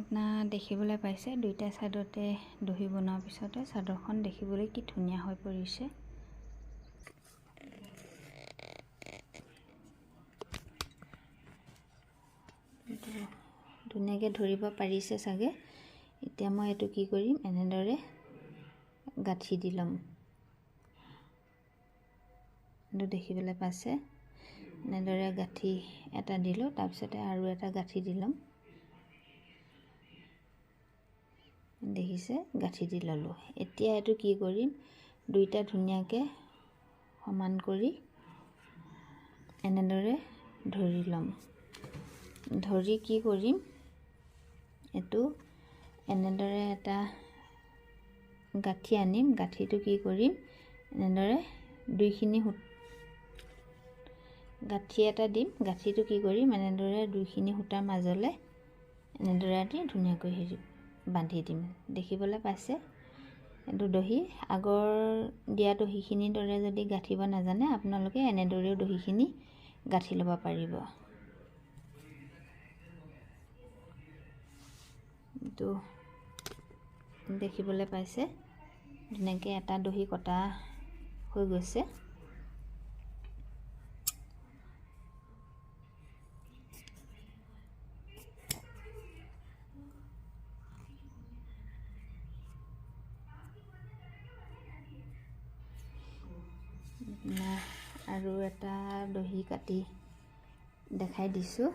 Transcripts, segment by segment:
আপোনাৰ দেখিবলৈ পাইছে দুইটা ছাইডতে দহি বনোৱাৰ পিছতে চাদৰখন দেখিবলৈ কি ধুনীয়া হৈ পৰিছে। ধুনীয়াকৈ ধৰিব পাৰিছে চাগে। এতিয়া মই এইটো কি কৰিম, এনেদৰে গাঁঠি দি ল'ম। এইটো দেখিবলৈ পাইছে, এনেদৰে গাঁঠি এটা দিলোঁ, তাৰপিছতে আৰু এটা গাঁঠি দি ল'ম। দেখিছে, গাঁঠি দি ল'লোঁ। এতিয়া এইটো কি কৰিম, দুইটা ধুনীয়াকৈ সমান কৰি এনেদৰে ধৰি ল'ম। ধৰি কি কৰিম, এইটো এনেদৰে এটা গাঁঠি আনিম। গাঁঠিটো কি কৰিম, এনেদৰে দুইখিনি গাঁঠি এটা দিম। গাঁঠিটো কি কৰিম, এনেদৰে দুইখিনি সূতাৰ মাজলৈ এনেদৰে আনি ধুনীয়াকৈ হেৰি বান্ধি দিম। দেখিবলৈ পাইছে, এইটো দহি আগৰ দিয়া দহিখিনিৰ দৰে যদি গাঁঠিব নাজানে আপোনালোকে এনেদৰেও দহিখিনি গাঁঠি ল'ব পাৰিব। এইটো দেখিবলৈ পাইছে, ধুনীয়াকৈ এটা দহি কটা হৈ গৈছে। আৰু এটা দহি কাটি দেখাই দিছোঁ।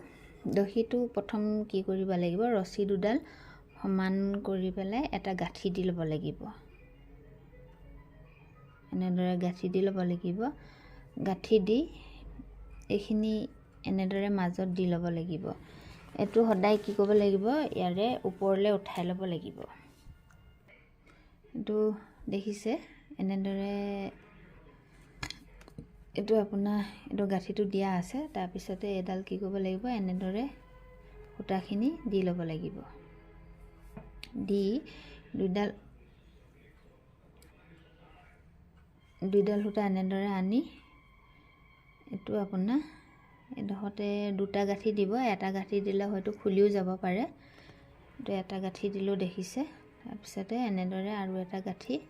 দহিটো প্ৰথম কি কৰিব লাগিব, ৰছী দুডাল সমান কৰি পেলাই এটা গাঁঠি দি ল'ব লাগিব। এনেদৰে গাঁঠি দি ল'ব লাগিব। গাঁঠি দি এইখিনি এনেদৰে মাজত দি ল'ব লাগিব। এইটো সদায় কি কৰিব লাগিব, ইয়াৰে ওপৰলৈ উঠাই ল'ব লাগিব। এইটো দেখিছে, এনেদৰে এইটো আপোনাৰ এইটো গাঁঠিটো দিয়া আছে। তাৰপিছতে এডাল কি কৰিব লাগিব, এনেদৰে সূতাখিনি দি ল'ব লাগিব। দি দুইডাল দুইডাল সূতা এনেদৰে আনি এইটো আপোনাৰ এইডোখৰতে দুটা গাঁঠি দিব। এটা গাঁঠি দিলে হয়তো খুলিও যাব পাৰে। এইটো এটা গাঁঠি দিলেও দেখিছে। তাৰপিছতে এনেদৰে আৰু এটা গাঁঠি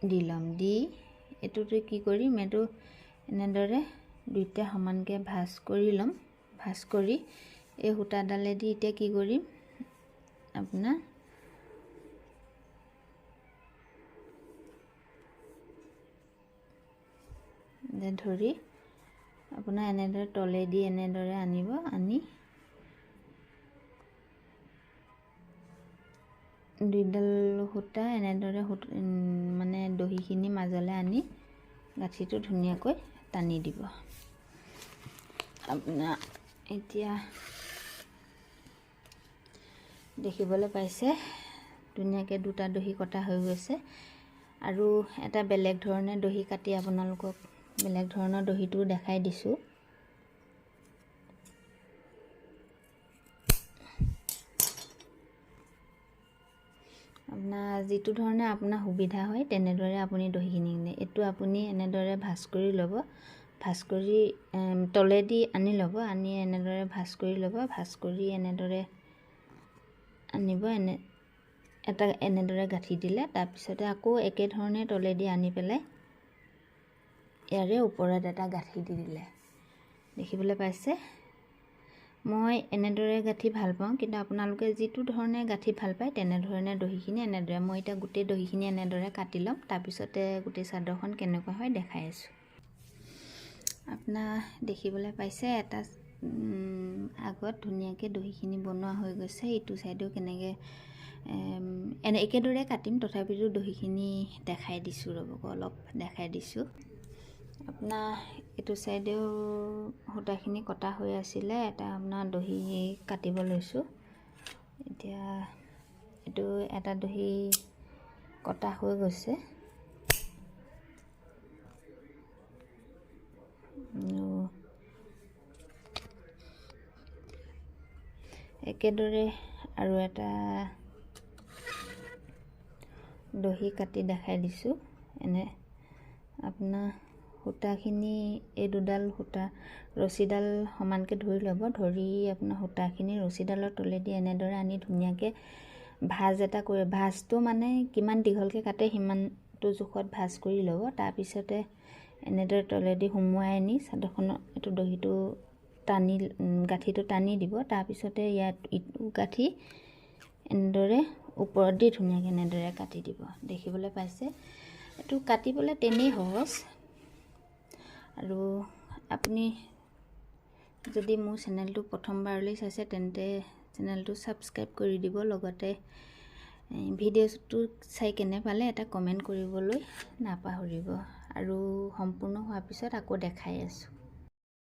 দি ল'ম। দি এইটোতে কি কৰিম, এইটো এনেদৰে দুইটা সমানকৈ ভাঁজ কৰি ল'ম। ভাঁজ কৰি এই সূতাডালেদি এতিয়া কি কৰিম, আপোনাৰ ধৰি আপোনাৰ এনেদৰে তলেদি এনেদৰে আনিব। আনি দুইডাল সূতা এনেদৰে মানে দহিখিনি মাজলৈ আনি গাঁঠিটো ধুনীয়াকৈ টানি দিব। আপোনাৰ এতিয়া দেখিবলৈ পাইছে ধুনীয়াকৈ দুটা দহি কটা হৈ গৈছে। আৰু এটা বেলেগ ধৰণে দহি কাটি আপোনালোকক বেলেগ ধৰণৰ দহিটো দেখাই দিছোঁ। আপোনাৰ যিটো ধৰণে আপোনাৰ সুবিধা হয় তেনেদৰে আপুনি দহিখিনি কিনে। এইটো আপুনি এনেদৰে ভাঁজ কৰি ল'ব, ভাঁজ কৰি তলেদি আনি ল'ব, আনি এনেদৰে ভাঁজ কৰি ল'ব, ভাঁজ কৰি এনেদৰে আনিব, এনে এটা এনেদৰে গাঁঠি দিলে। তাৰপিছতে আকৌ একেধৰণে তলেদি আনি পেলাই ইয়াৰে ওপৰত এটা গাঁঠি দি দিলে। দেখিবলৈ পাইছে, মই এনেদৰে গাঁঠি ভাল পাওঁ, কিন্তু আপোনালোকে যিটো ধৰণে গাঁঠি ভাল পায় তেনেধৰণে দহিখিনি এনেদৰে। মই এতিয়া গোটেই দহিখিনি এনেদৰে কাটি ল'ম, তাৰপিছতে গোটেই চাদৰখন কেনেকুৱা হয় দেখাই আছোঁ। আপোনাৰ দেখিবলৈ পাইছে এটা আগত ধুনীয়াকৈ দহিখিনি বনোৱা হৈ গৈছে। ইটো চাইডেও কেনেকৈ এনে একেদৰে কাটিম, তথাপিতো দহিখিনি দেখাই দিছোঁ, ৰ'ব অলপ দেখাই দিছোঁ। আপোনাৰ এইটো চাইডেও সূতাখিনি কটা হৈ আছিলে, এটা আপোনাৰ দহি কাটিব লৈছোঁ। এতিয়া এইটো এটা দহি কটা হৈ গৈছে। একেদৰে আৰু এটা দহি কাটি দেখাই দিছোঁ। এনে আপোনাৰ সূতাখিনি, এই দুডাল সূতা ৰছীডাল সমানকৈ ধৰি ল'ব। ধৰি আপোনাৰ সূতাখিনি ৰছীডালৰ তলেদি এনেদৰে আনি ধুনীয়াকৈ ভাঁজ এটা কৰি, ভাঁজটো মানে কিমান দীঘলকৈ কাটে সিমানটো জোখত ভাঁজ কৰি ল'ব। তাৰপিছতে এনেদৰে তলেদি সুমুৱাই আনি চাদৰখনৰ এইটো দহিটো টানি, গাঁঠিটো টানি দিব। তাৰপিছতে ইয়াত ইটো গাঁঠি এনেদৰে ওপৰত দি ধুনীয়াকৈ এনেদৰে কাটি দিব। দেখিবলৈ পাইছে, এইটো কাটিবলৈ তেনেই সহজ। আৰু আপুনি যদি মোৰ চেনেলটো প্ৰথমবাৰলৈ চাইছে, তেন্তে চেনেলটো ছাবস্ক্ৰাইব কৰি দিব, লগতে ভিডিঅ'টো চাই কেনে পালে এটা কমেণ্ট কৰিবলৈ নাপাহৰিব। আৰু সম্পূৰ্ণ হোৱাৰ পিছত আকৌ দেখাই আছোঁ।